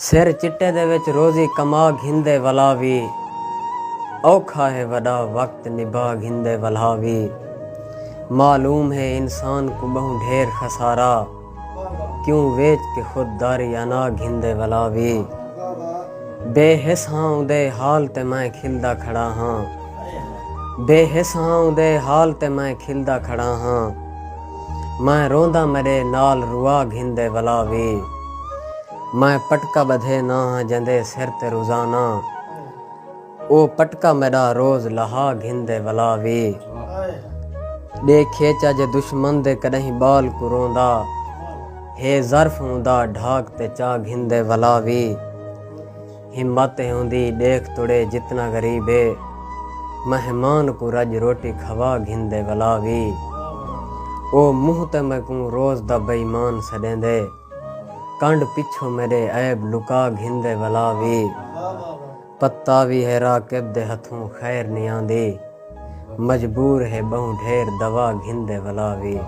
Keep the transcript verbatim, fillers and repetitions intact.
سر چٹے دے وچ روزی کما گھندے ولا وی، اوکھا ہے وݙا وقت نبھا گھندے ولا وی۔ معلوم ہے انسان کوں ٻہوں ڈھیر خسارہ، کیوں ویچ کے خود داری انا گھندے ولا وی۔ بے حس ہاں اوندے حال تے میں کھلدا کھڑا ہاں، بے حس ہاں اوندے حال تے میں کھلدا کھڑا ہاں۔ میں روندا میݙے نال روا گھندے ولا وی۔ میں پٹکا ٻدھے نہ ہاں جیندے سر تے روزانہ، او پٹکا میݙا روز لہا گھندے ولا وی۔ ݙیکھے چا جے دشمن دے کݙاہیں ٻال کوں روندا، ہے ظرف اوندا ڈھاک تے چا گھندے ولا وی۔ ہمت ہے اوندی ݙیکھ توڑے جتنا غریب ہے، مہمان کوں رڄ روٹی کھوا گھندے ولا وی۔ او منہ تے میکوں روز دا بے ایمان سݙیندے، کنڈ پچھوں میݙے عیب لکا گھندے ولا وی۔ پتہ وی ہے راقب دے ہتھوں خیر نی آندی، مجبور ہے ٻہوں ڈھیر دوا گھندے ولا وی۔